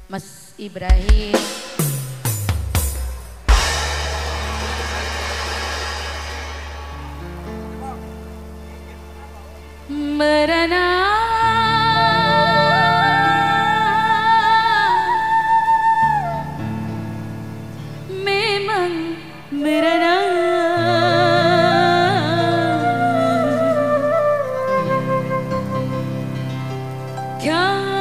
Mas Ibrahim. Merana memang merana, kalau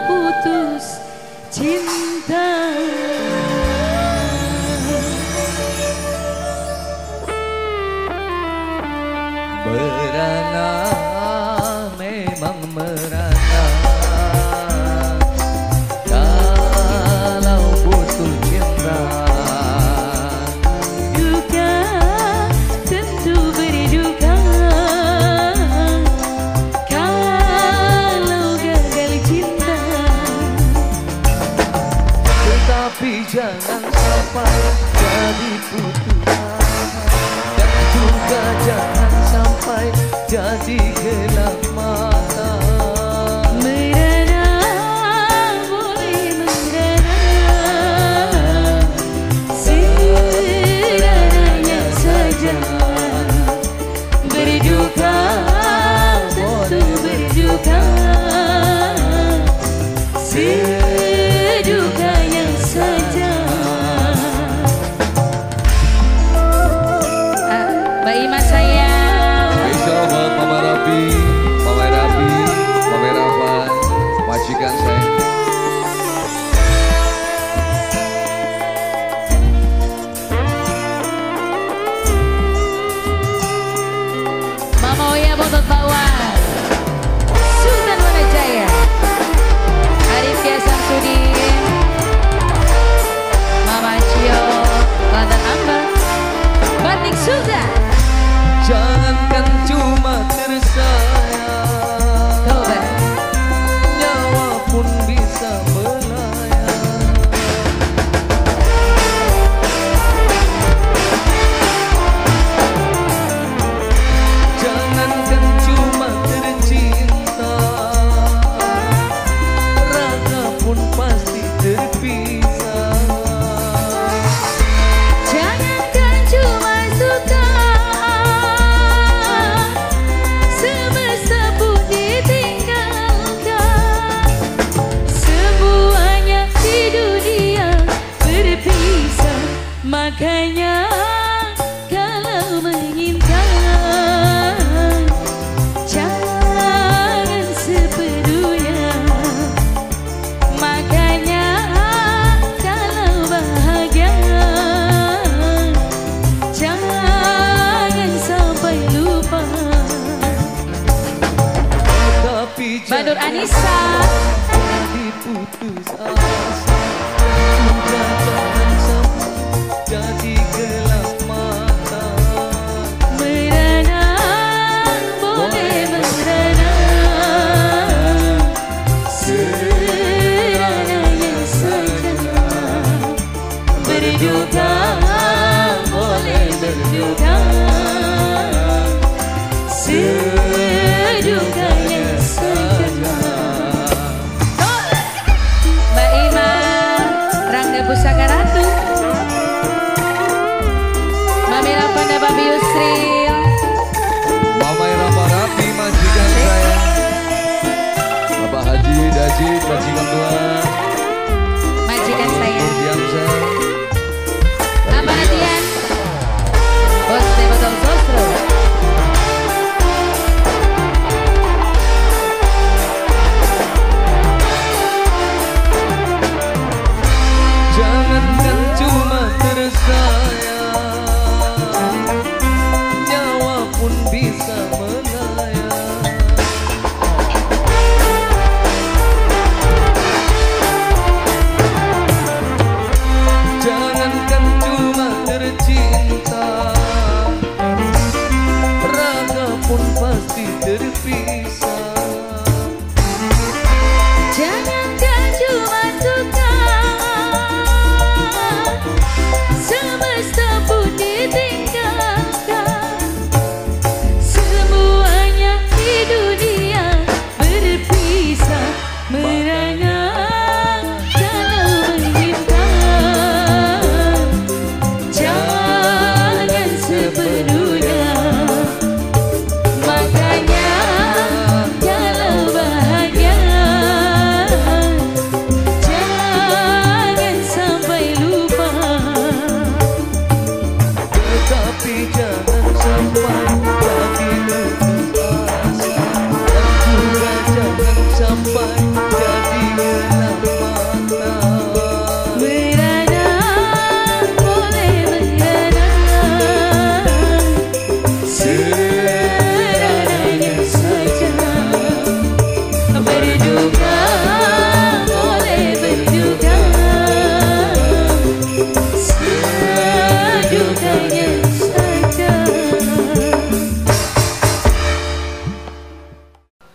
putus cinta. Merana memang merana, kalau putus cinta. Duka tentu berduka, kalau gagal cinta. Tetapi jangan sampai jadi putus asa, dan juga jangan sampai jadi gelap mata. Merana boleh merana, serananya saja. Berduka tentu berduka, sedukanya saja. Mbak Ima sayang. Spesial buat Mama Rapi, Mama Rapi, Mama Rafa, majikan saya. Mama Oya Botot Bawang, Sultan Wanajaya, Arif Samsudin, Mama Cio, Lantan Amba, Batik Sultan. Jangankan cuma tersayang, nyawa pun bisa melayang. Jangankan cuma tercinta, raga pun pasti terpisah. Jangankan cuma suka, semesta pun ditinggalkan. Semuanya di dunia berpisah. Makanya kalau menginginkan, jangan sepenuhnya. Makanya kalau bahagia, jangan sampai lupa. Tapi Badur Anissa, diputus asa, juga jangan sampai jadi gelap mata. Merana boleh merana, serananya saja. Berduka boleh berduka, sedukanya saja. Mbak Ima, Rangga Pusaka Ratu, Mami Lavanda, Babi Yusril, Mama Irama Rapi, majikan saya, Bapak Haji Dajid, majikan tua, majikan saya, Nurdiansyah, Abah Adian, Bos Botol Sosro. Jangankan cuma tersayang, nyawa pun bisa melayang. sampai jadi mata. Berenang boleh berenang seadanya saja. Berduka boleh berduka sedukanya saja.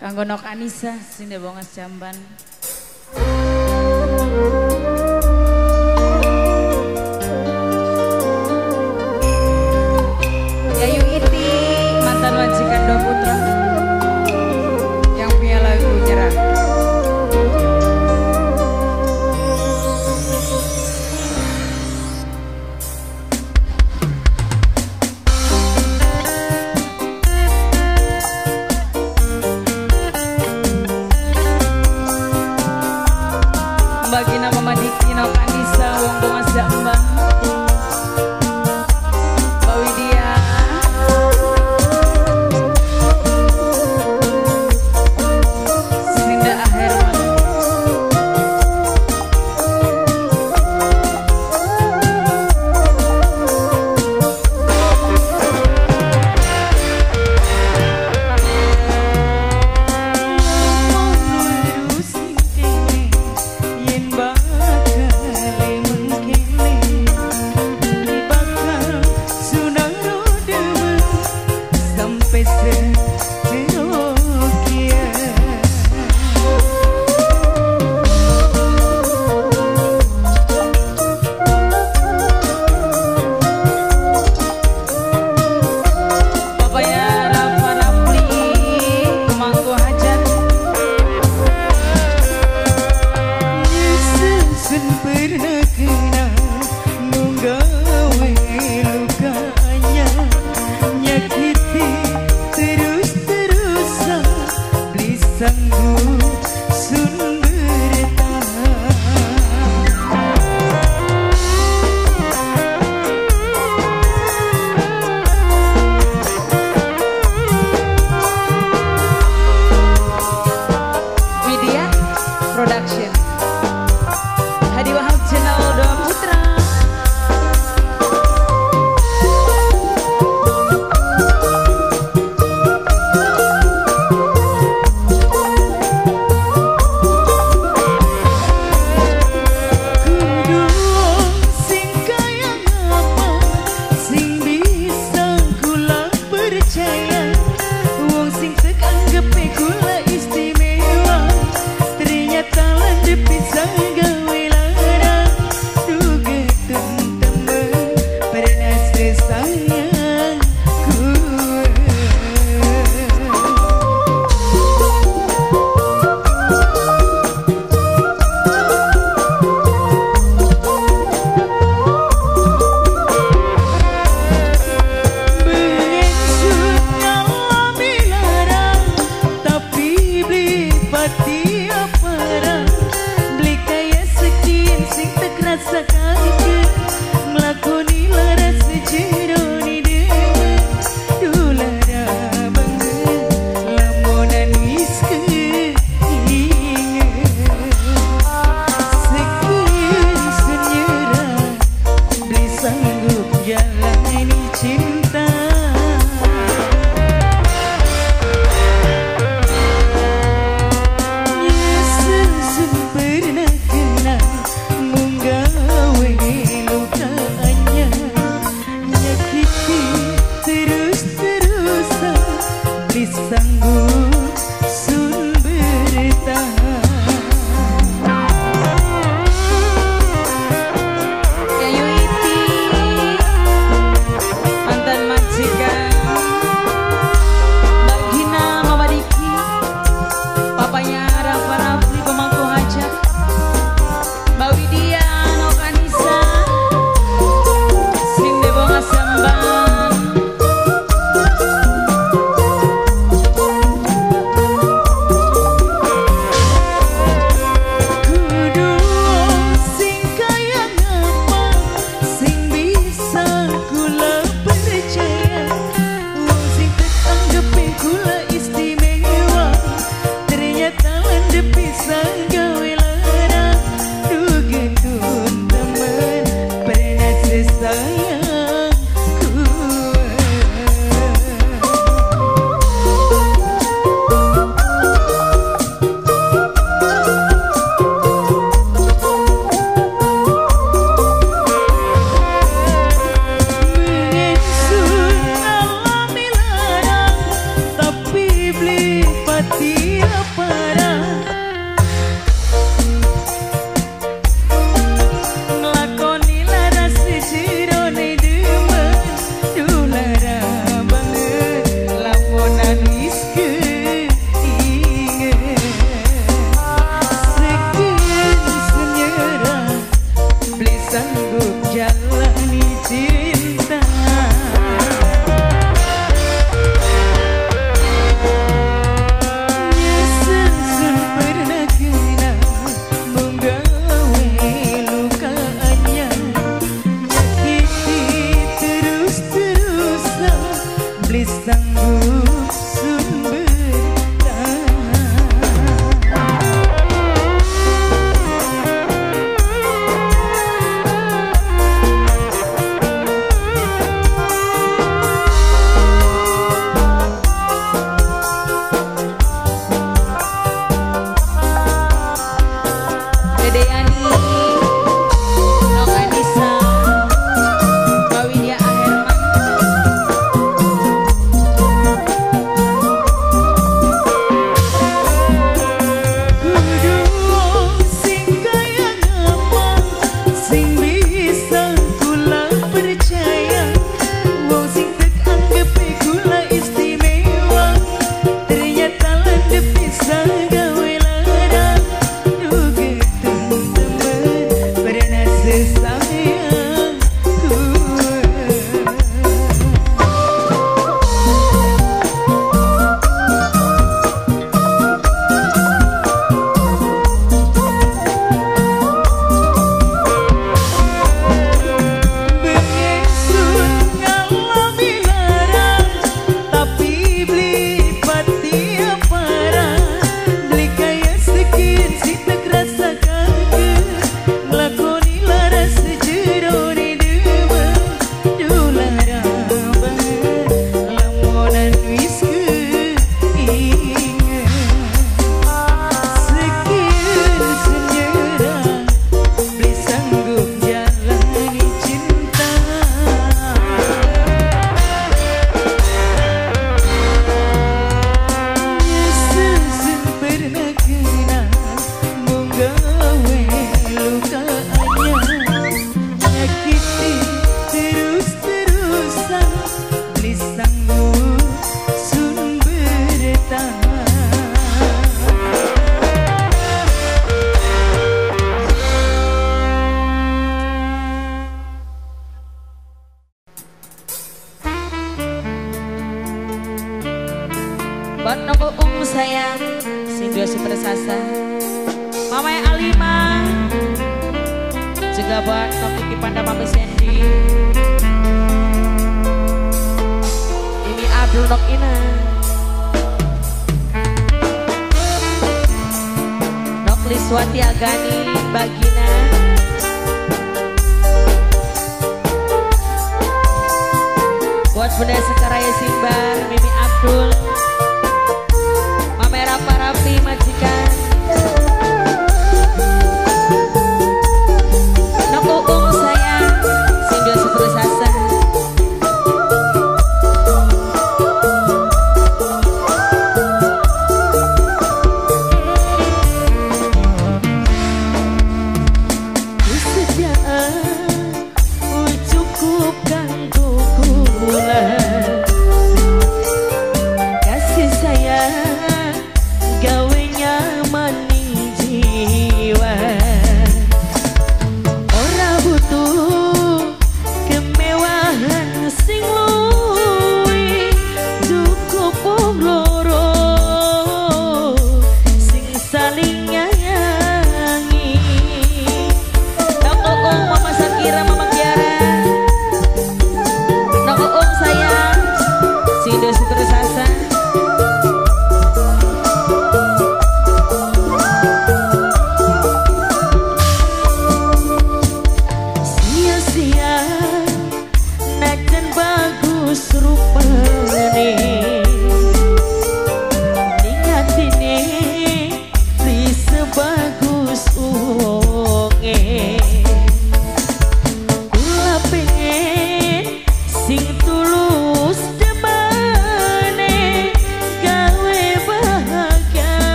Kanggo Nok Anissa sing Bongas Jamban. Yayu Iti mantan majikan Dua Putra yang punya lagu Nyerah. Bagi nama Madiki Nok Anissa wong Bongas Jamban. Mbak Widya. Sinda Herman. Bapaknya Rafa Rafli, Mangku Hajat. Sun pernah kena menggawe lukanya, nyakiti terus-terusan, beli sanggup sun bertahan. Widya Production. Hadi Wahab Channel Dua Putra. Kudu sing kaya ngapa sing bisa kula percaya, wong sing tek anggepe kula istimewa, ternyata landepi bisa gawe lara. Duh getun temen pernah sesayang kuwe. Mengensun alami larang, tapi beli pati parah. Nglakoni lara sejerone demen, duh lara banget lamonan wis keinget. Sekian senyerah beli sanggup jalani cinta. Nyesel sun pernah kena menggawe luka anyar, nyakiti terus-terusan beli sanggup sun bertahan. Dede Yani, Nok Anissa, Mbak Widya Aherman. Kudu wong sing kaya ngapa, sing bisa kula percaya, wong sing tek anggepe kula istimewa, ternyata landep bisa gawe lara. Duh getun temen pernah sesayang kuwe. Bengensun ngalami larang, tapi beli pati parah. Beli kaya sekian sing tek rasa kaget, nglakoni lara sejerone demen. Duh lara banget lamonan wis keinget. Sekian senyerah beli sanggup jalani cinta. Nyesel sun pernah kena menggawe luka anyar, nyakiti terus-terusan beli sanggup sun bertahan. Buat nopo sayang, sing dua super sasa, Mama Alima, juga buat Noki Panda Mami Sandy, ini Abdul Nok Ina, Nok Liswati Agani Bagina, buat Bunda Sekaraya Simbar, Mimi Abdul, Mama Rafa Rafi majikan, Nok Uung sayang, sing dua super sasa. Kesetiaan cukup kanggo kula, kasih sayang gawe nyaman.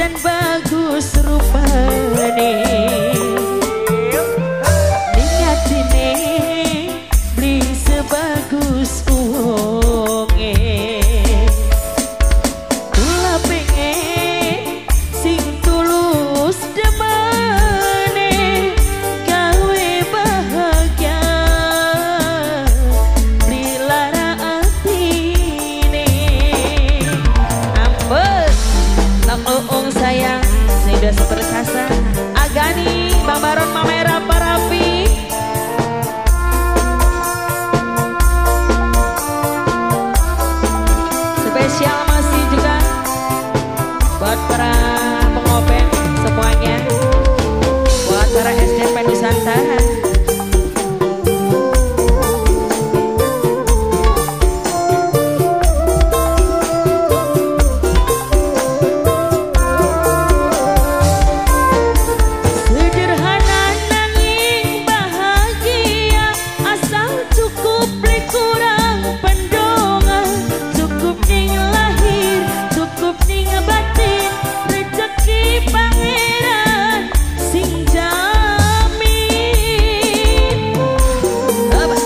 najan bagus rupane ning atine beli sebagus wonge. Kula pengen sing tulus demene gawe bahagia beli lara atine. Ampun Nang sayang sing udah super sasa Agani Bang Baron Mamera Parapi. Spesial masih juga buat para pengobeng semuanya, buat para SDP Nusantara. Sederhana nanging bahagia, asal cukup beli kurang pendongan, cukup ning lahir, cukup ning batin, rezeki pangeran sing jamin. Apa?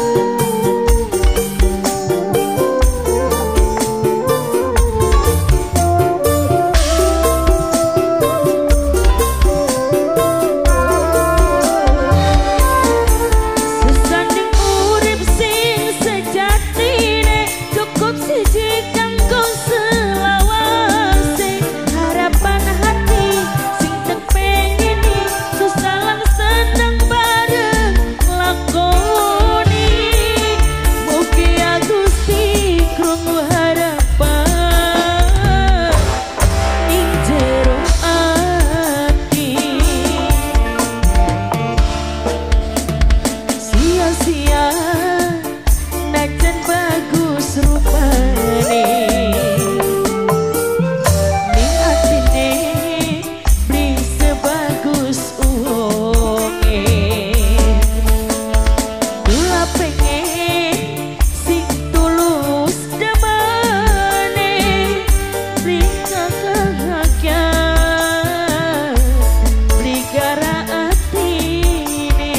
Sesanding urip sing sejatine, cukup siji kanggo selawase, harapan hati sing tek pengini, susah lan seneng bareng lakoni. Mugi Gusti krungu harapan ing jero ati. Sia-sia najan bagus rupane ning atine beli sebagus wonge. Kula pengen sing tulus demene beli bahagia beli gara atine.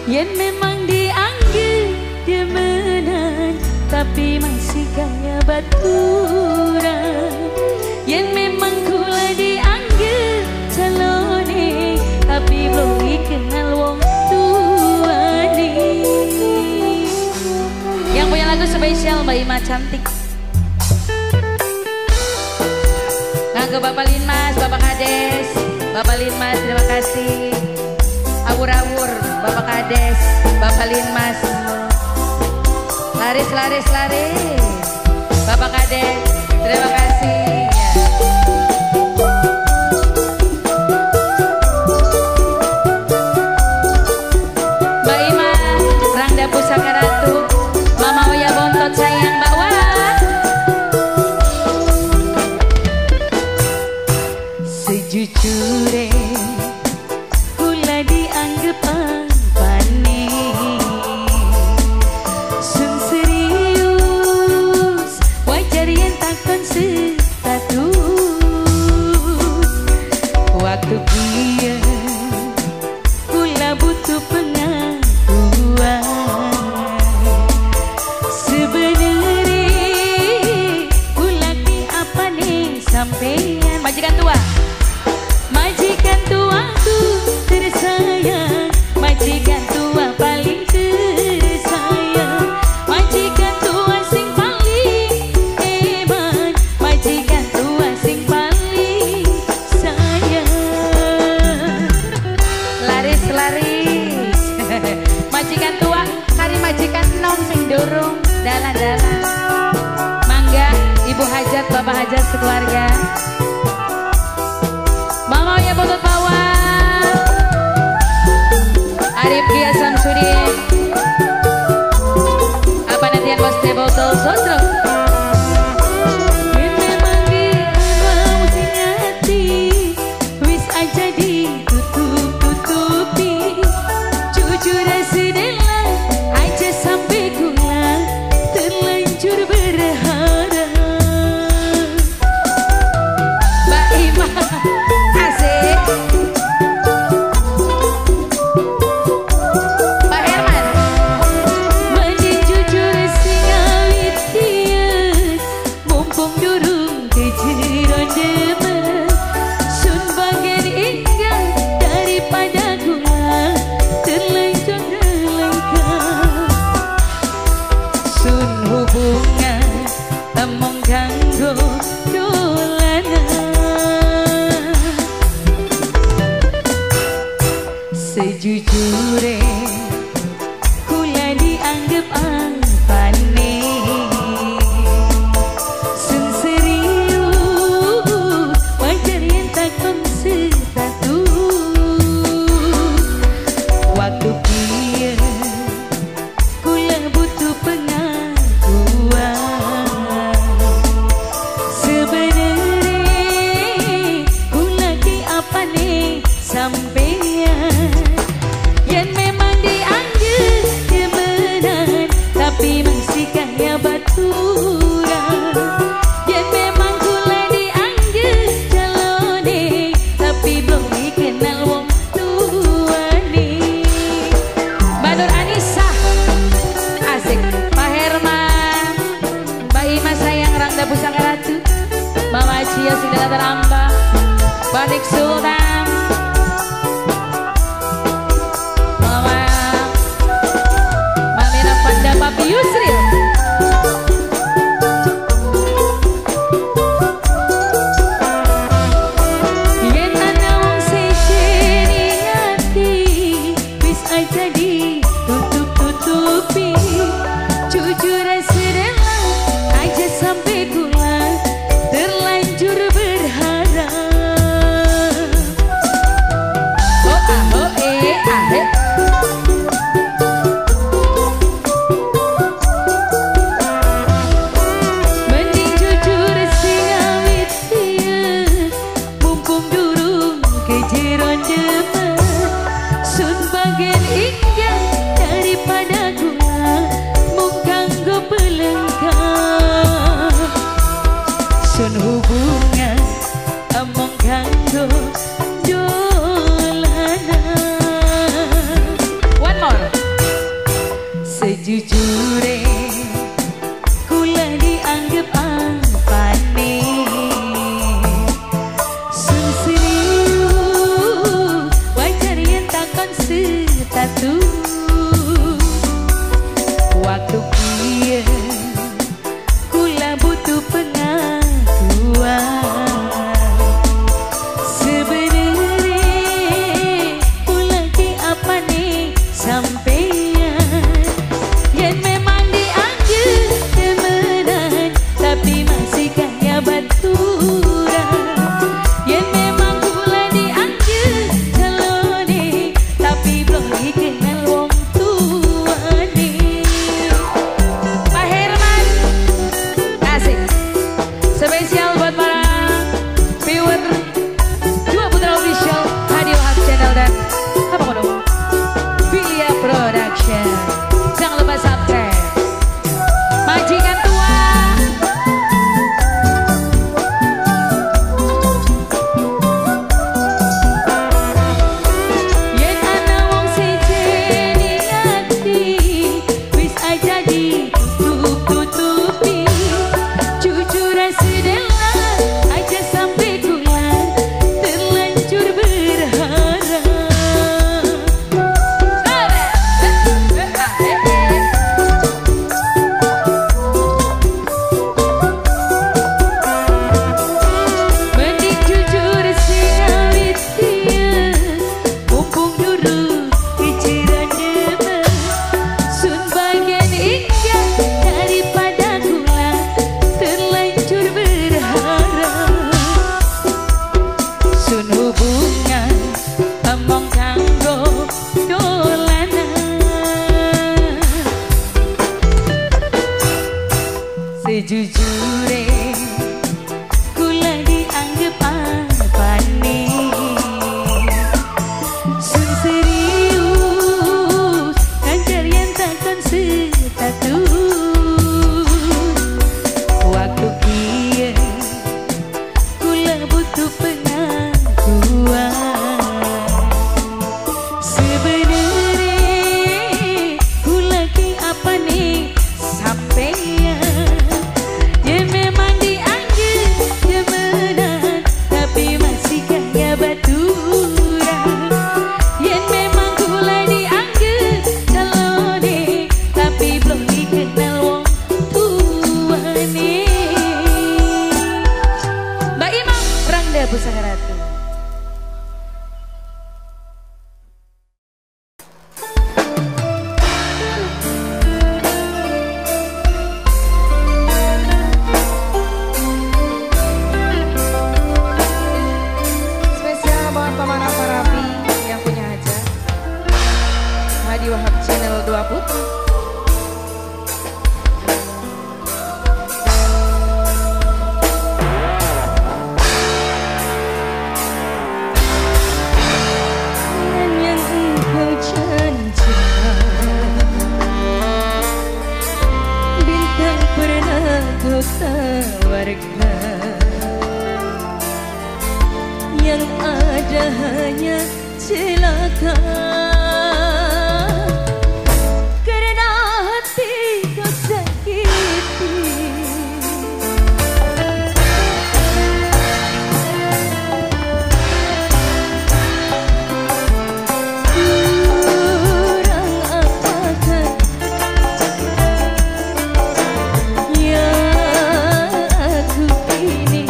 Yen memang dianggap demenan, tapi masih kaya baturan. Yen memang kula dianggap calone, tapi belum dikenal wong tuane. Yang punya lagu spesial Mbak Ima cantik. Nganggo Bapak Linmas, Bapak Kades, Bapak Linmas terima kasih. Awur-awur Bapak Kades, Bapak Linmas. Laris, laris, laris. Bapak Kades, terima kasih. Ya. Mbak Ima, Rangda Pusaka Ratu, Mama Oya Bontot sayang Mbak Wah. Sejujure kula dianggap apane, sun serius wajar yen takon status. Waktu kiye kula butuh pengakuan. Sebenere kula ki apane sampean majikan tua. Majikan tuaku tersayang, majikan tua paling tersayang, majikan tua sing paling hebat, majikan tua sing paling sayang. Laris, laris. Majikan tua kari majikan nom sing durung dalan-dalan. Mangga Ibu Hajat, Bapak Hajat sekeluarga. Mama Oya Bontot Bawang, Arif Gia Samsudin, apa nantian bos botol sosro. Memang sing ati wis aja ditutup-tutupi, jujur sedela aja sampai dianggap apane. Sun serius wajar yen takon status. Waktu kiye kula butuh pengakuan. Sebenere kula ki apane sampeyan. Yen memang dianggap temenan, tapi masih kaya baturan. Yen memang kula dianggap calone, tapi belum dikenal wong tuane. Mbak Nur Anissa, asik. Pak Herman, Mbak Ima sayang Rangda Pusaka Ratu, Mama Cia Sindala Teramba, Batik Sultan, Mama Mamena Panda Papi Yusril. Yen ana wong siji ning ati, wis aja ditutup-tutupi. Jujur serela aja sampai kula terlanjur berharap. Oh ah oh eh ah eh. Mending jujur sing awit ieu, mumpung durung kejeron demen. Sun bagen inggah daripada kula mung kanggo pelengkap. Sun hubungan among kanggo dolanan. One more. Sejujure kula dianggap apane. Sun serius wajar yen takon status. Waktu kiye kula butuh pengakuan. Sebenere kula ki apane sampeyan. Yen memang dianggap temenan, tapi masih kaya baturan. Yen memang kula dianggap calone, tapi belum dikenal wong tuane. Pak Herman, asik. Spesial buat para viewer Dua Putra Official, Hadi Wahab Channel dan apa kono? Filia Production. Jangan lupa subscribe. Majikan tua. Yen ana wong siji ning ati, wis aja ditutup-tutupi. Jujur sedela aja sampai kula terlanjur berharap. Mending jujur sing awit ieu, mumpung durung kejeron demen. Sun bagian inggah daripada kula terlanjur berharap. Sun hubungan among kanggo dolanan. Sejujure kula dianggap apane. Sun serius kancar yen takon status. Waktu kiye kula butuh pengakuan. Sebenere kula ki apane sampeyan. Yen memang biarkan, yang ada hanya celaka. Karena hati kau sakiti. Kurang apakah yang aku ini?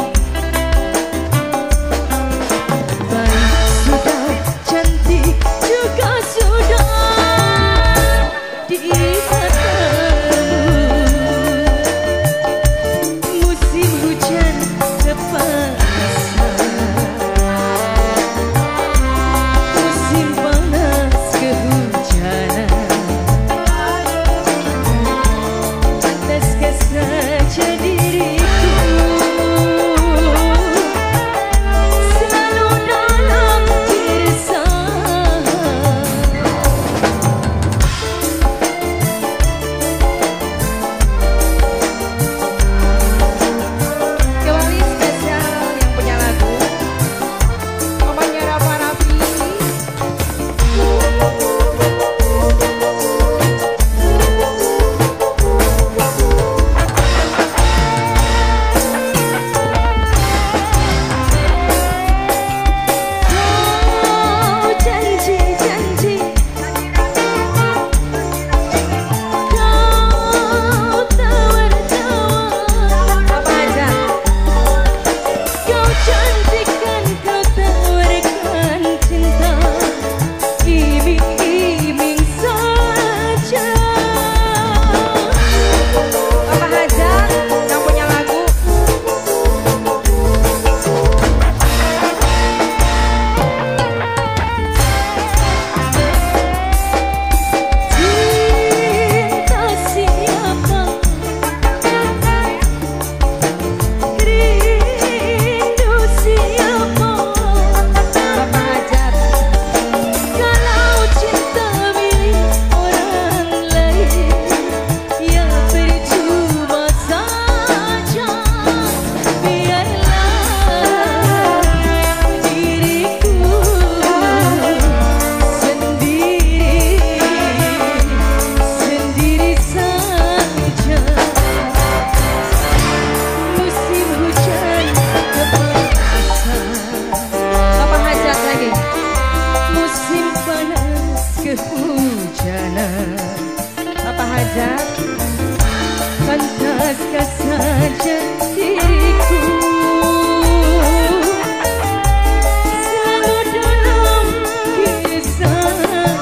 Baik sudah, cantik juga sudah di matamu. Musim hujan kepanasan, musim panas kehujanan. Pantaskah saja diriku selalu dalam keresahan? Kembali spesial yang punya lagu Mamanya Rafa Rafi. Kau janji-janji, kau tawar-tawar, Bapak Hajat. kau cantikkan, kau tawarkan cinta, iming-iming saja. Bapak Hajat yang punya lagu. Cinta siapa, rindu siapa? Bapak Hajat. Kalau cinta milik orang lain, ya percuma saja. Biarlah diriku sendiri, sendiri saja. Musim hujan kepanasan, Bapak Hajat lagi. musim panas kehujanan. Bapak Hajat. Pantaskah saja diriku selalu dalam keresahan?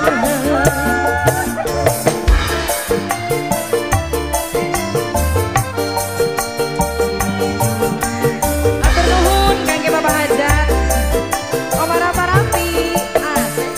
Atur nuhun kangge Bapak Hajat. Oma Rafa Rafi. Asik.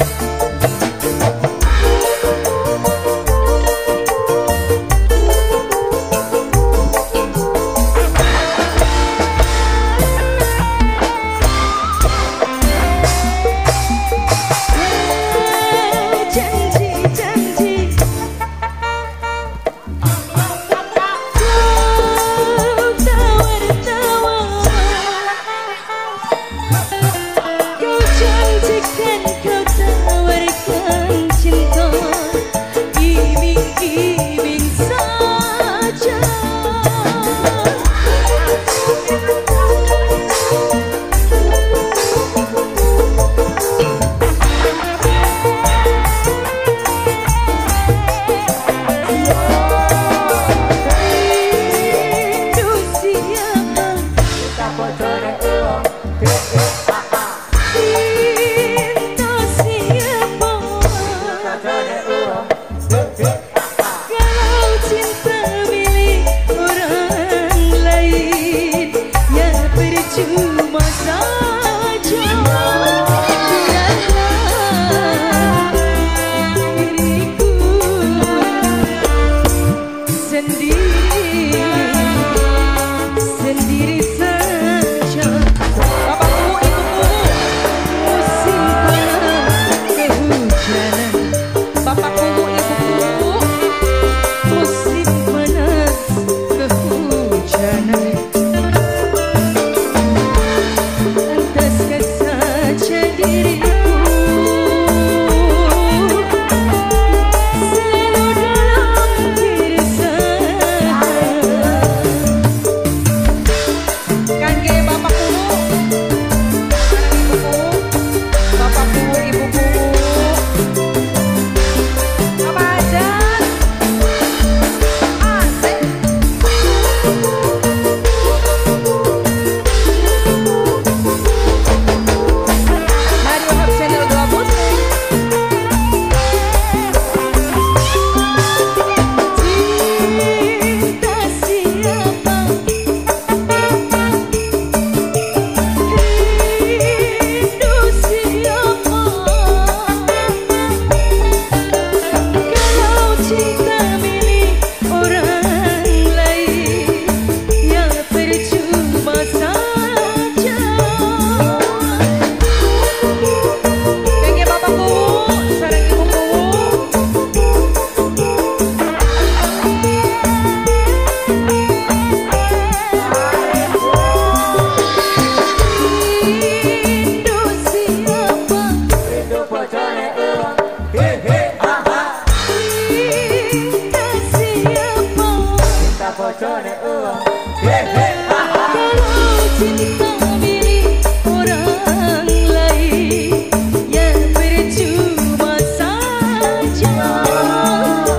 bojone uang. Hehe. Kalau cinta milik orang lain, ya percuma saja.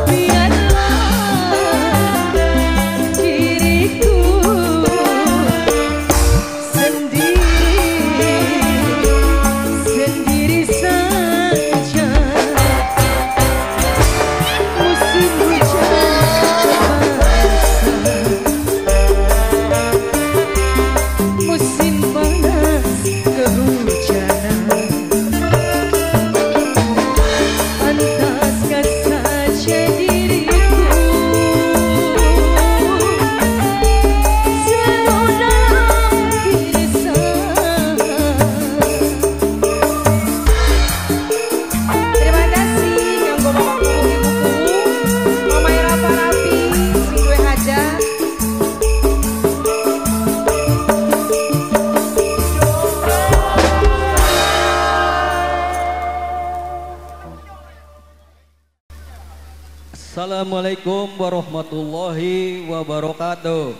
Biarlah diriku sendiri, sendiri saja. Musim hujan basah, musim panas kehujanan. Pantaskan saja diriku selalu dalam keresahan. Terima kasih kanggo mamaku, ibuku, Mama Rafa Rapi, sing duwe hajat. Assalamualaikum warahmatullahi wabarakatuh.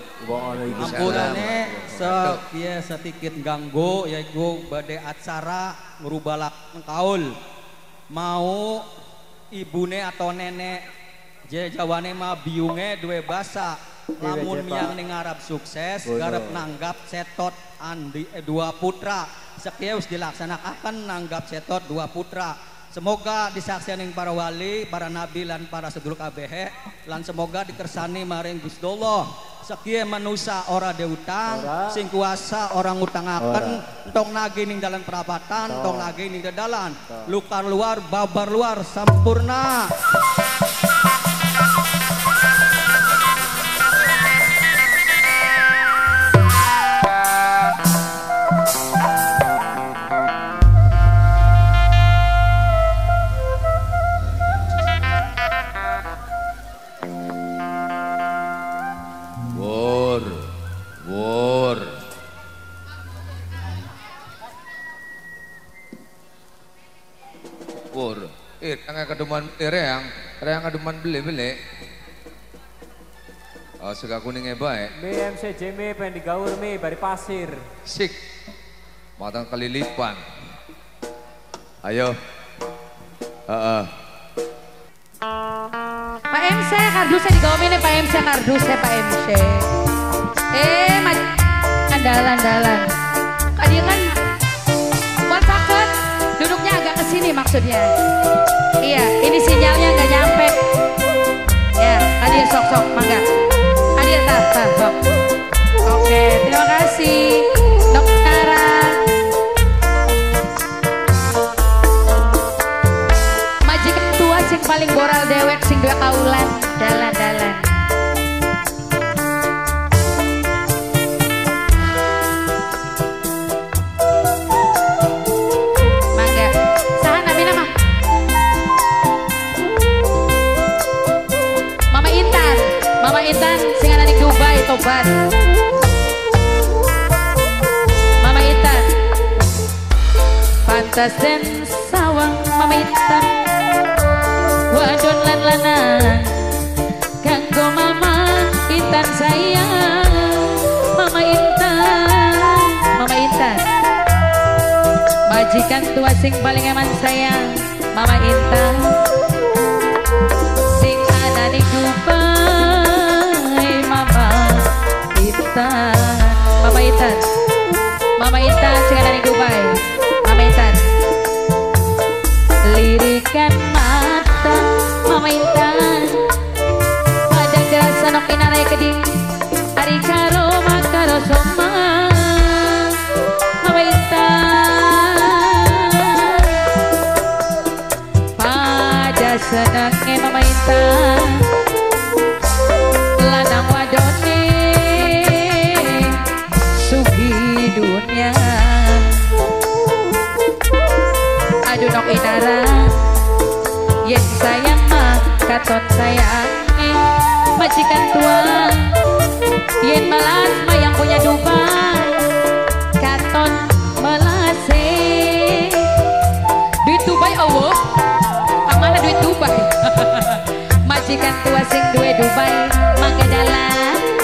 Ampurane sepiye sedikit ganggu yaiku badhe acara ngrubalak kaul. Mau ibune atau nenek jawane mah biyunge duwe basa. Lamun miang ning ngarep sukses garep nanggap setot andi dua putra. Sekiye wis dilaksanakan nanggap setot dua putra. Semoga disaksikan para wali, para nabi lan para sedulur kabeh lan semoga dikersani maring Gusti Allah. Sekiye manusa ora diutang, sing kuasa ora ngutangaken, entong nagih ning dalan perapatan, entong nagih ning dalan. Lukar luar, babar luar, sampurna. Wur. Wur. Tengah keduman reang, reang keduman beli-beli. Oh, suka kuningnya baik. BMC mi pengen digaur mi bari pasir. Sik. Matang kelilipan. Ayo. Heeh. Pak MC kardusnya digawe nih Pak MC kardusnya Pak MC. Andalan-andalan. Kak dia kan buat sakit, duduknya agak ke sini maksudnya. Iya, ini sinyalnya nggak nyampe. Ya, Kak dia sok-sok mangga. Kak dia tah, tah, sok. Oke, terima kasih. Dok Nara. Majikan tua sing paling boral dewek sing dua kaulan, dalan-dalan. Mama Intan sing ana ning Dubai tobat. Mama Intan. Pantas den sawang Mama Intan. Wadon lan lanang kanggo Mama Intan sayang. Mama Intan, Mama Intan. Majikan tua sing paling eman sayang Mama Intan. Sing ana ning Dubai Mama Intan, Mama Intan, Mama Intan sing ana ning Dubai. Mama Intan. Lirikan mata Mama Intan. Padang gerasa nok inarai keding. Ari karo makaro soma. Mama Intan. Pada senangnya Mama Intan. Lanang wadone sugi dunia. Aduh nok inara yen sayang mah katon sayange majikan tua. Yen melas mah yang punya Dubai katon melase. Duit Dubai Allah, kamana duit Dubai? Majikan tua sing duwe Dubai mangga dalan.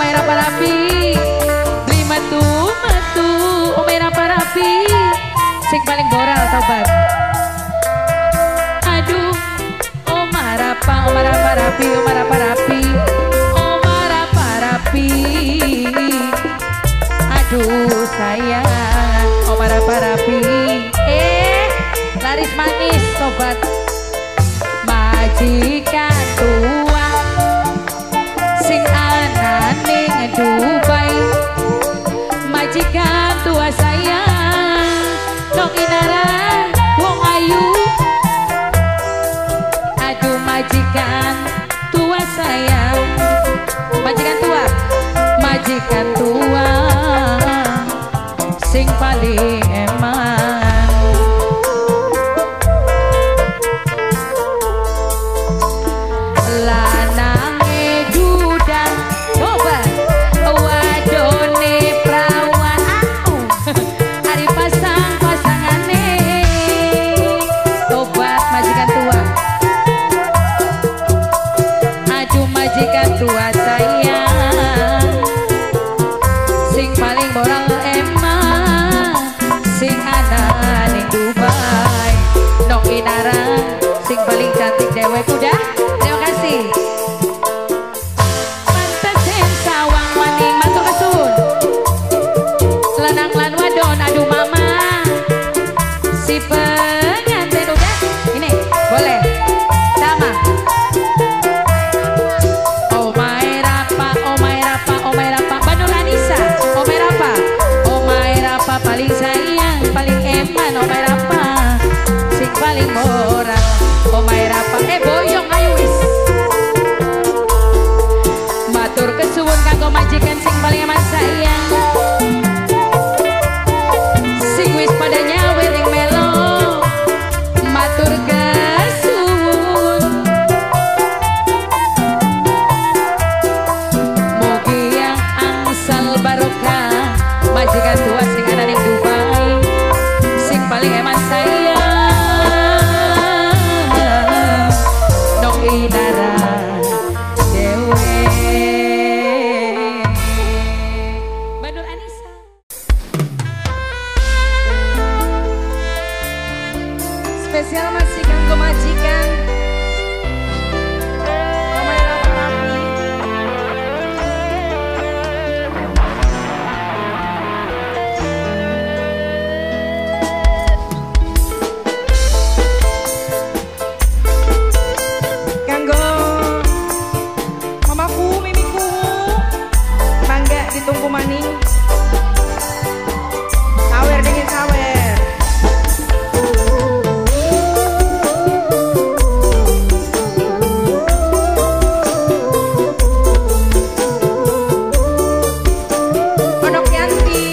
Omae Rapa Rapi. Beli metu-metu omae Rapa Rapi. Sing paling boral tobat. Aduh, Oma Rapa, Oma Rapa Rapi, Oma Rapa Rapi, Oma Rapa Rapi. Aduh sayang, Oma Rapa Rapi. Laris manis sobat. Majikan tua sing anane Dubai. Majikan tua sayang nong inaran wong ayu. Aduh majikan tua sayang, majikan tua, majikan tua sing paling eman. Lanange duda tobat, wadone prawan. Ari pasang pasangane tobat majikan tua. Aduh majikan tua sayang sing paling boral emang, sing ana ning Dubai nong inaran sing paling cantik dewek udah. Terima kasih. Pantesin sawang maning matur kesuwun. Lanang lan wadon aduh mama si pengantin udah. Ini boleh sama. Omae Rapa, Omae Rapa, Omae Rapa, Banur Anissa, Omae Rapa, Omae Rapa paling sayang, paling eman, Omae Rapa, sing paling moral, Omae Rapa. Boyong ayo wis. Matur kesuwun kanggo majikan sing paling eman sayang, sing wis pada nyawer ing melo. Matur kesuwun. Mugi yang angsal barokah, majikan tua sing ana ning Dubai, sing paling eman sayang nong inaran dewe. Banur Anissa. Spesial masih kanggo majikan Omae Rapa Rapi. Kanggo mamaku, mimiku, mangga ditunggu maning. Sawer dingin sawer. Onok Yanti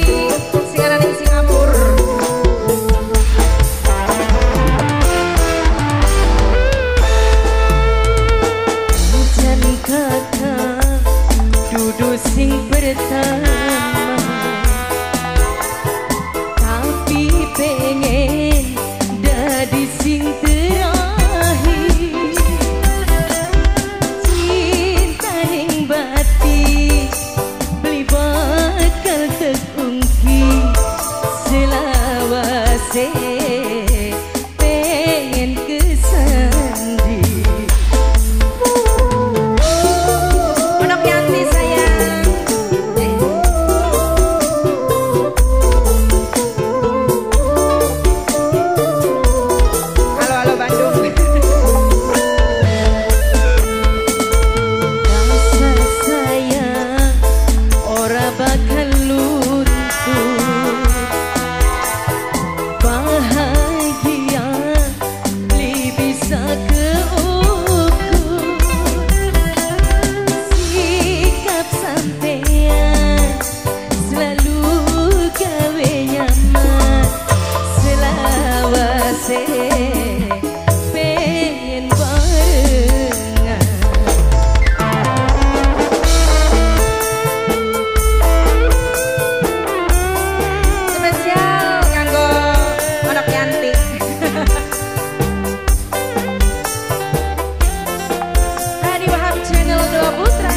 sing ana ning Singapura. Hujan kakak dudu sing pertama, tapi pengen dadi sing terakhir. Cinta ning batin beli bakal tekungki selawase pengen kesandi. Onok Yanti sayang. Halo halo Bandung. Rasa sayang ora bakal luntur, bahagia beli bisa keukur. Sikap sampean selalu gawe nyaman, selawase pengen barengan. Spesial kanggo Onok Yanti. Hadi Wahab Channel 2 Putra.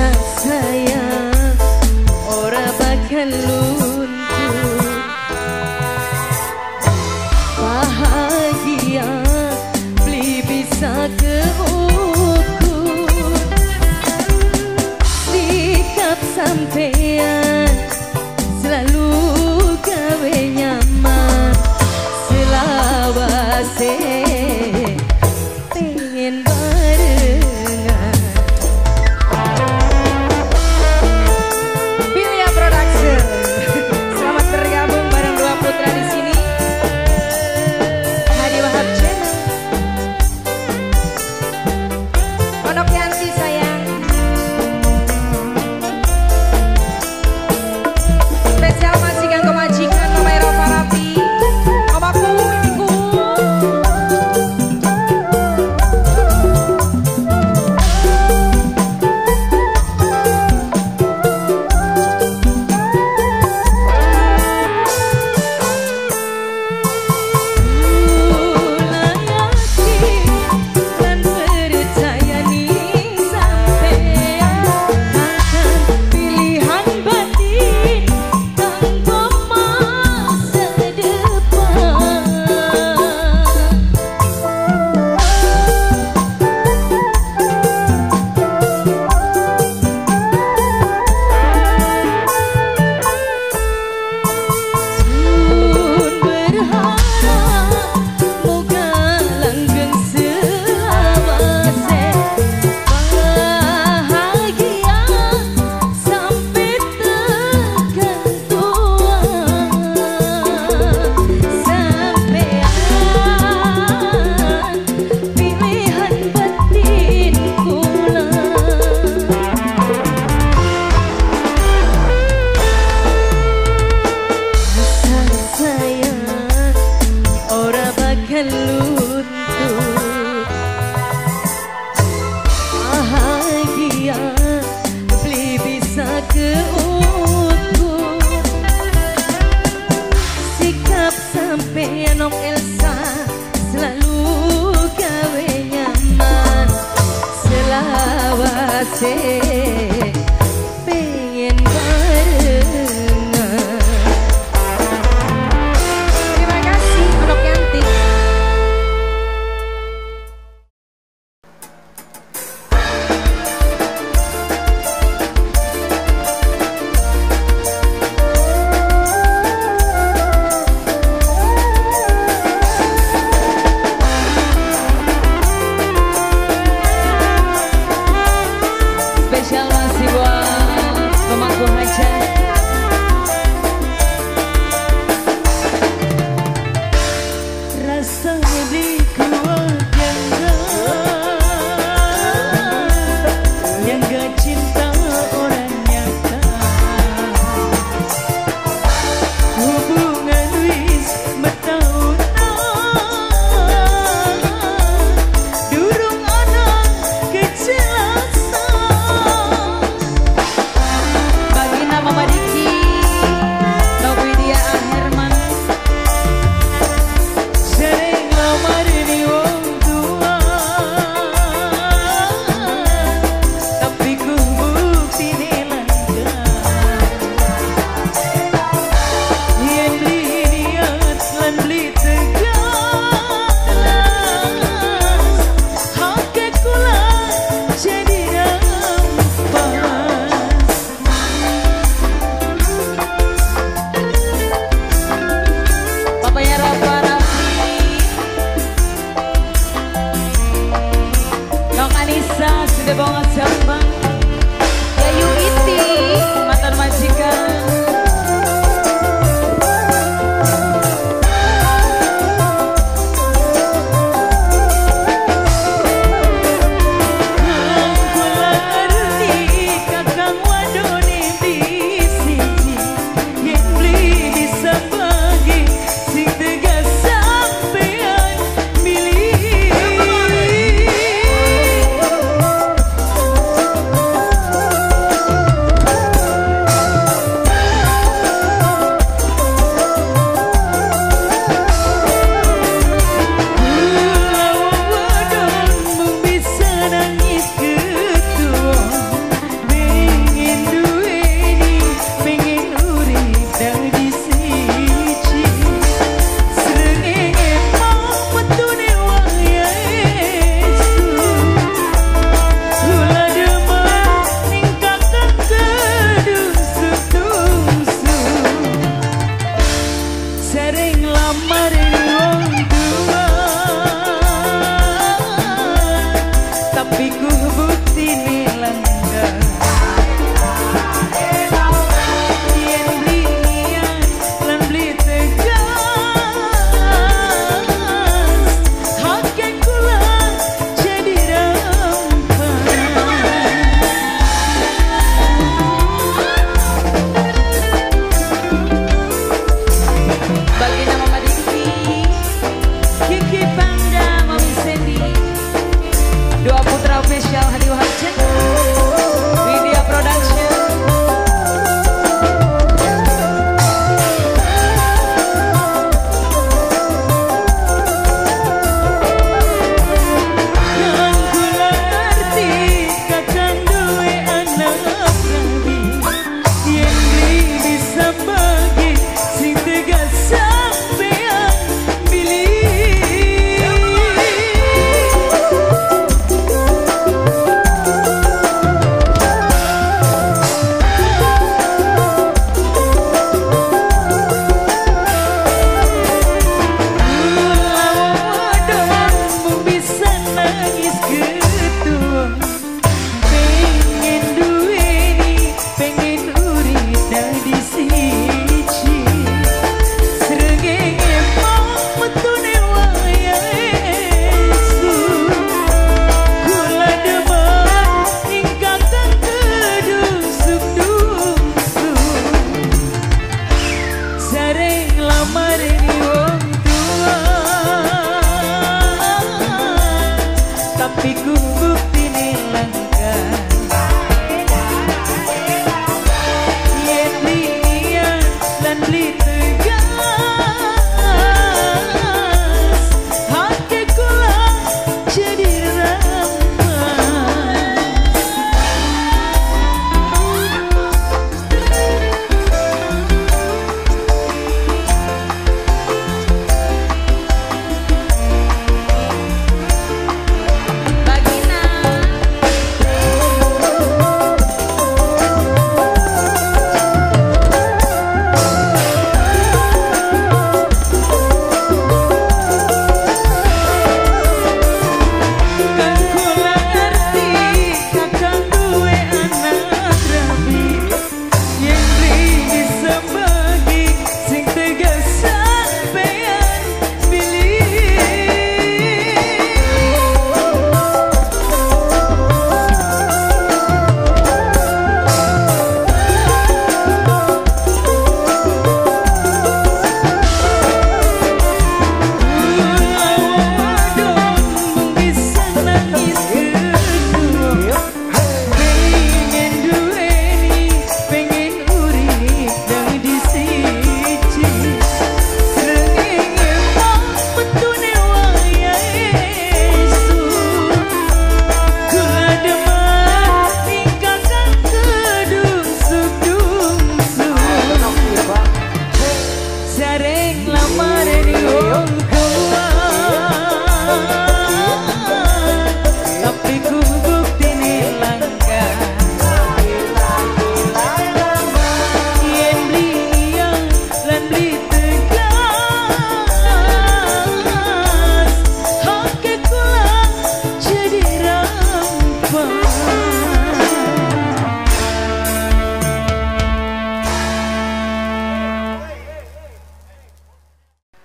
Rasa sayang ora bakal luntur. Bahagia beli bisa keukur. Sikap sampean selalu gawe nyaman. Selawase pengen barengan. Bilya Production. Selamat bergabung bareng dua putra di sini. Hadi Wahab Channel. Onok Yanti sayang. Spesial majikan kemajikan Mama Eropa Rapi. Mamaku, mimiku. Kula yakin lan percaya ning sampean akan pilihan batin kanggo masa depan. Sun berharap moga langgeng selawase, bahagia sampai tekan tua. Sampean pilihan batin kula. Rasa sayang ora bakal luntur. Bahagia beli bisa keukur. Sikap sampean Nok Elsa selalu gawe nyaman. Selawase pengen barengan. Terima kasih Onok Yanti. Spesial masih buat pemangku hajat. Rasanya beli kuat yang gak cinta orang nyata. Hubungan wis metahunan, durung ana kejelasan. Bagi nama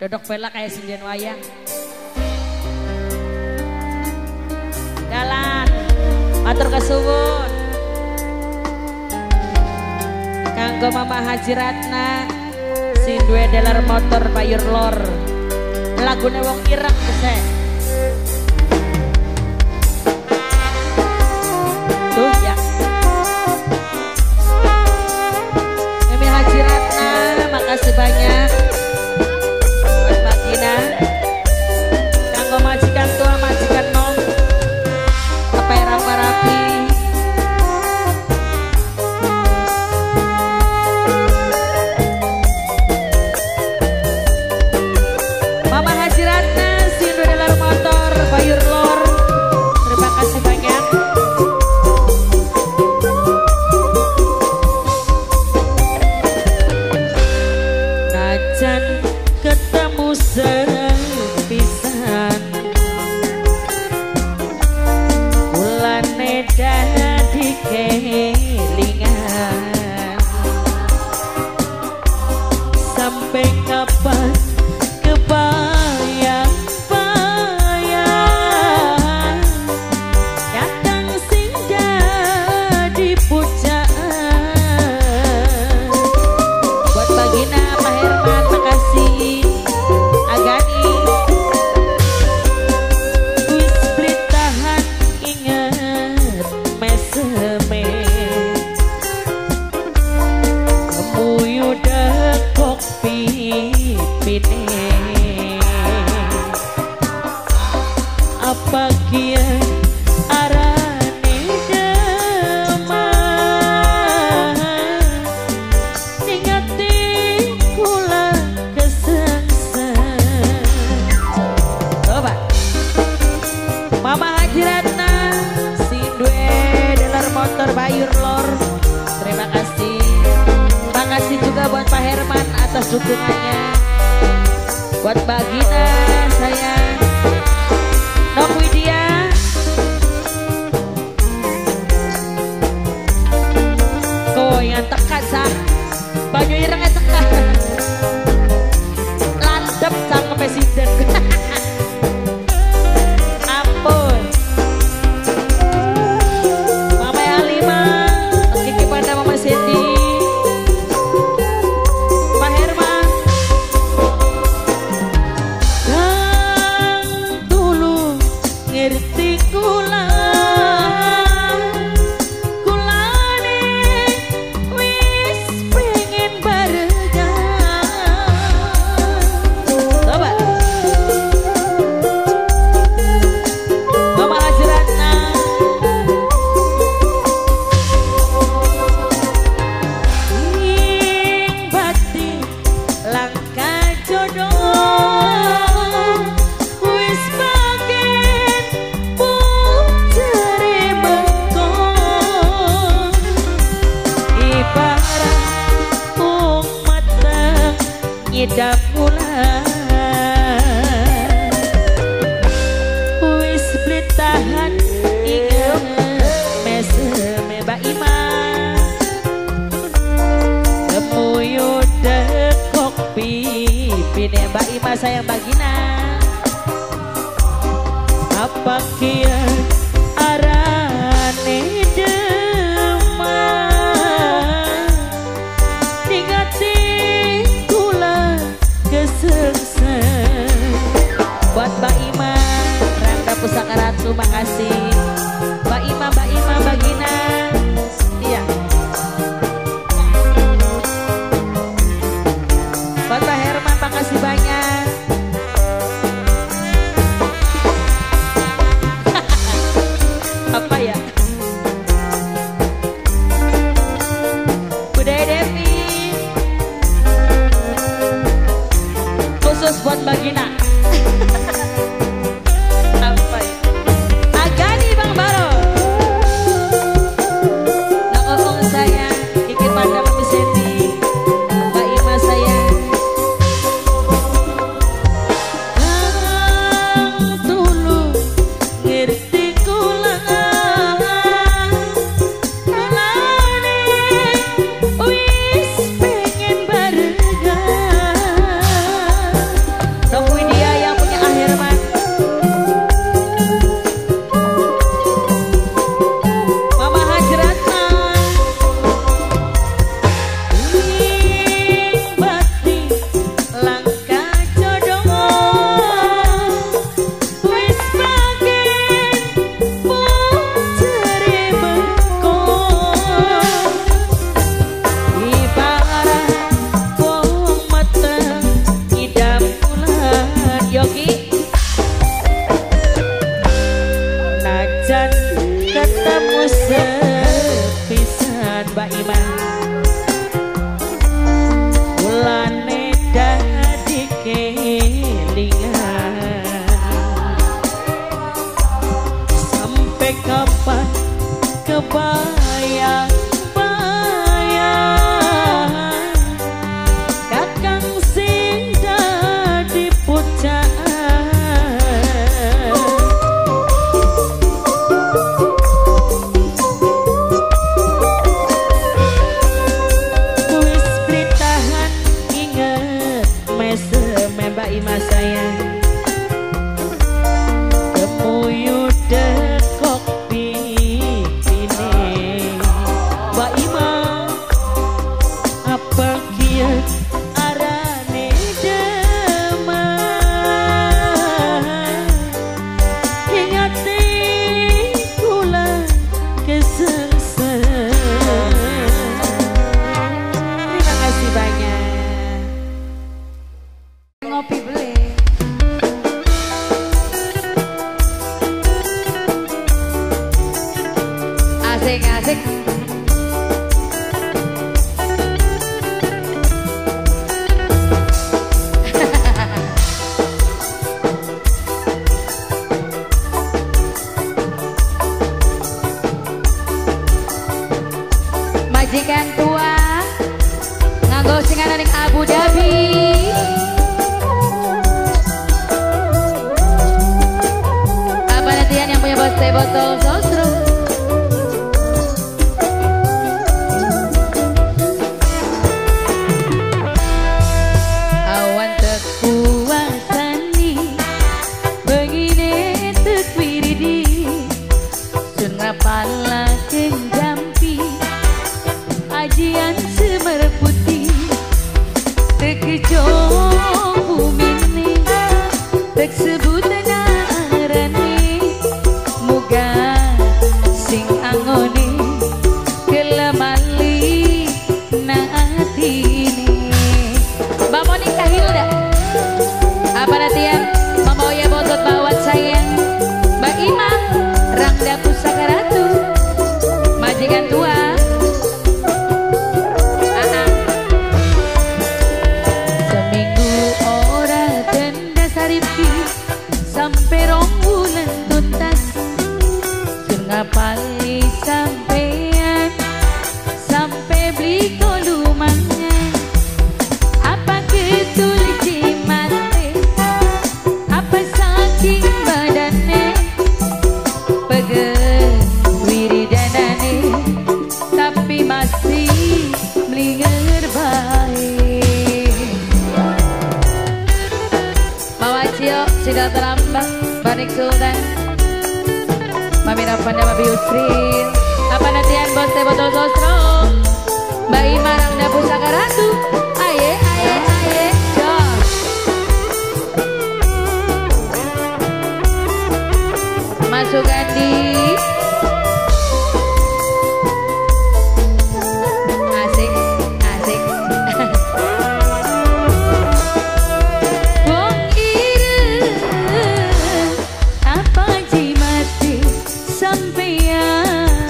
Dodok pelak kayak sinden wayang. Dalan, matur kesuwun. Kanggo Mama Haji Ratna, sing duwe dealer motor Bayur Lor. Lagune wong ireng kese. Tuh ya. Mami Haji Ratna, makasih banyak. Buat Magina. Kanggo majikan tua, majikan nom. Kepai rapi. Mama Haji Ratna, sing duwe dealer motor Bayur Lor. Terima kasih banyak. Najan ketemu sepisan, kulane dadi kelingan. Sampai kapan kebayang-bayang datang sing dadi pujaan. Buat Bagina, Pak Herman, makasih. Agani wis beli tahan inget meseme, kemuyu dekok pipine. Apa kia arane deman ningati kula kesengsem. Coba Mama Haji Ratna, sing duwe dealer motor Bayur Lor. Terima kasih. Makasih juga buat Pak Herman atas dukungannya. Buat Mbak Gina sayang, Nok Widya, kowe yang teka sah, banyu irenge teka, landep sang presiden. Ampun. Mama Alima, Kiki Panda, Mama Sandy, Pak Herman. Kang tulung ngerti kula, kulane wis pengen barengan. Coba Mama Haji Ratna, ing batin langka jodoh wis bagen putere bengkong. Ibarat wong mateng nyidam bulan, wis beli tahan inget meseme Mbak Ima. Kemuyu dekok pipine Mbak Ima sayang Mbak Gina. Apa kia arane deman ningati kula kesengsem. Buat Mbak Ima, Rangga Pusaka Ratu, makasih. Mbak Ima, Mbak Ima, Mbak Gina. Iya. Buat Pak Herman, makasih banyak. Apa ya? Budaya Devi, khusus buat Mbak Gina. Apa ya? Agani. Mbak Ima. Mulane dadi kelingan. Sampai kapan kebayang-bayang kakang sing dadi pujaan. Wis pritahan inget mesem Mbak Ima sayang. Kemuyu dekok pipine Mbak Ima, apa kia arane demen ingate kula kesengsem. Terima kasih banyak. Ngopi beli. Asik asik. Majikan tua nganggo sing ana ning Abu Dhabi. Apa nantian yang punya bos teh botol sosro? Awan tekuasani begini tekwiridi sun ngapalaken jampi ajian semer putih tekejong bumine tek sebut arane muga sing angone kelemali na atine. Mbak Monica Hilda, apa nantian Mama Oya botot bawat sayang Mbak Ima Rangda Pusaka Ratu majikan tua. Seminggu ora denda saripki sampai rong bulan tuntas sun ngapali sampean sampai beli kolumangan. Apa ketul cimate apa saking badane pegel wiridanane tapi masih mlinger bae. Mama Cio sudah terlambat Banik Sultan Mami Rafanda Babi Yusril. Apa nantian bos teh botol sosro Mbak Ima Rangda Pusaka Ratu. Aye aye aye jos. Masuk Andi. Asik asik. Wong ireng apa jimate sampeyan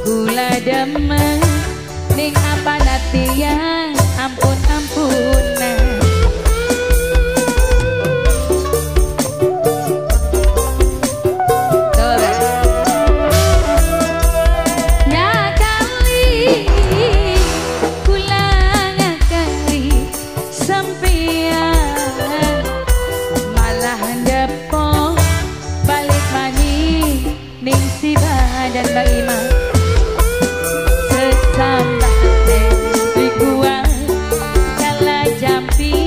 gula demen ning apa natian ampun ampunan. Ngakali kula ngakali sampeyan malah ndepo balik maning ning si badan Mbak Ima. Sesambate dikuang kala jampi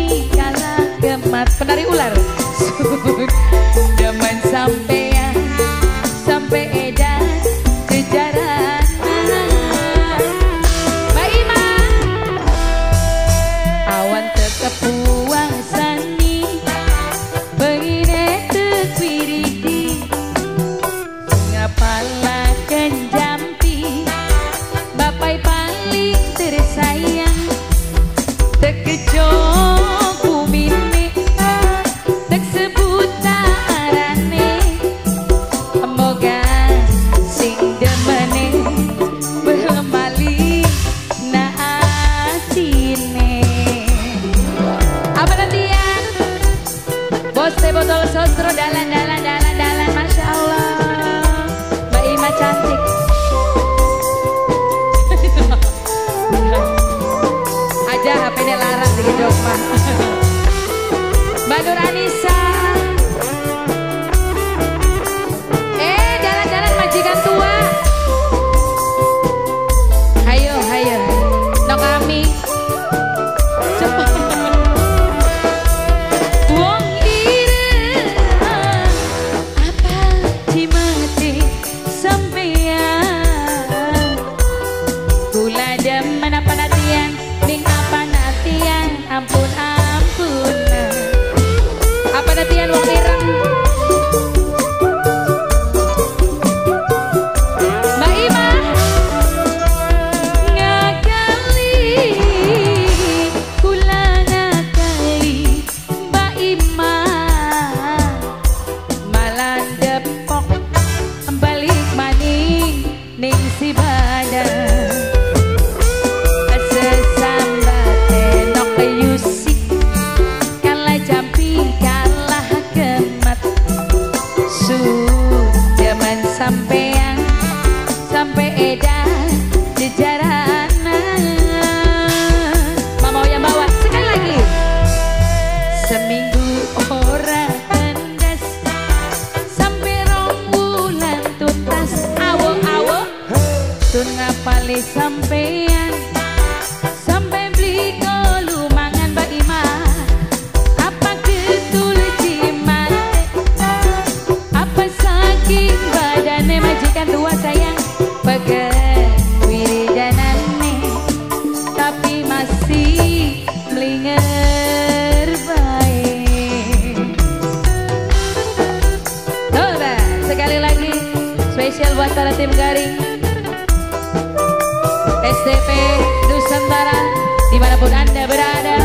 mah. Mbak Nur Anissa. Jalan-jalan majikan tua. Hayo, hayo. Nok kami. Cepat. Wong ireng apa cimate sampeyan. Kula demen apa natian ning apa natian ampun ampun. Apa natian wong ireng. Mbak Imah ngakali kula ngakali Mbak Imah malah depok balik maning ning si badan. Sesambate nok yusik kalah jampi kalah gemet su jaman sampean sampai edan jejarana. Mama yang bawa sekali lagi. Seminggu ora kandas sampai rong wulan tuntas awo-awo tun ngapali sampean sampai beli kolumangan Mbak Imah. Apa ketul cimate apa saking badane majikan tua sayang pegel wiridanane tapi masih melinger bae. Coba sekali lagi spesial buat para tim garing SDP Nusantara dimanapun Anda berada.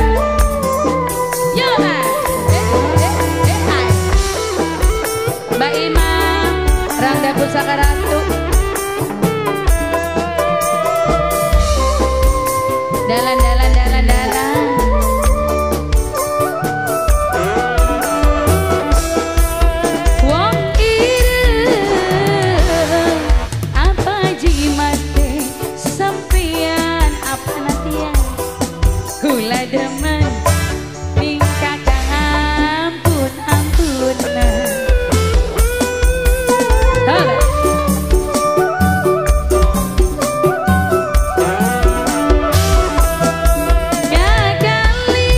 Yo, hai. Mbak Ima, Rangga Pusaka Ratu. Dalan dalan dalan dalan. Wong ireng apa jimate sampean apa natian kula demen ning kakang ampun ampun. Ngakali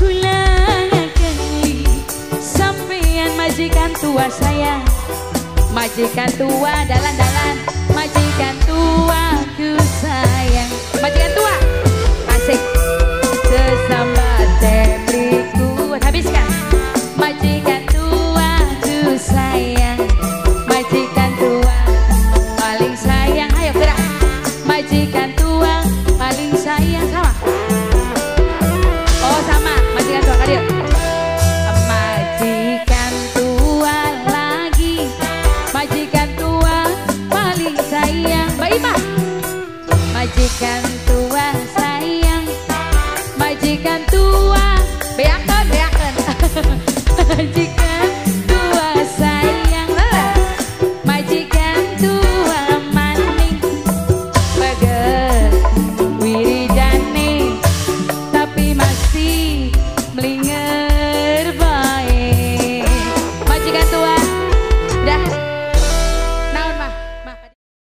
kula ngakali sampean majikan tua sayang majikan tua dalan-dalan majikan tua ku sayang majikan tua asik sesambate mriku habiskan majikan tua ku sayang majikan tua paling sayang ayo gerak majikan tua paling sayang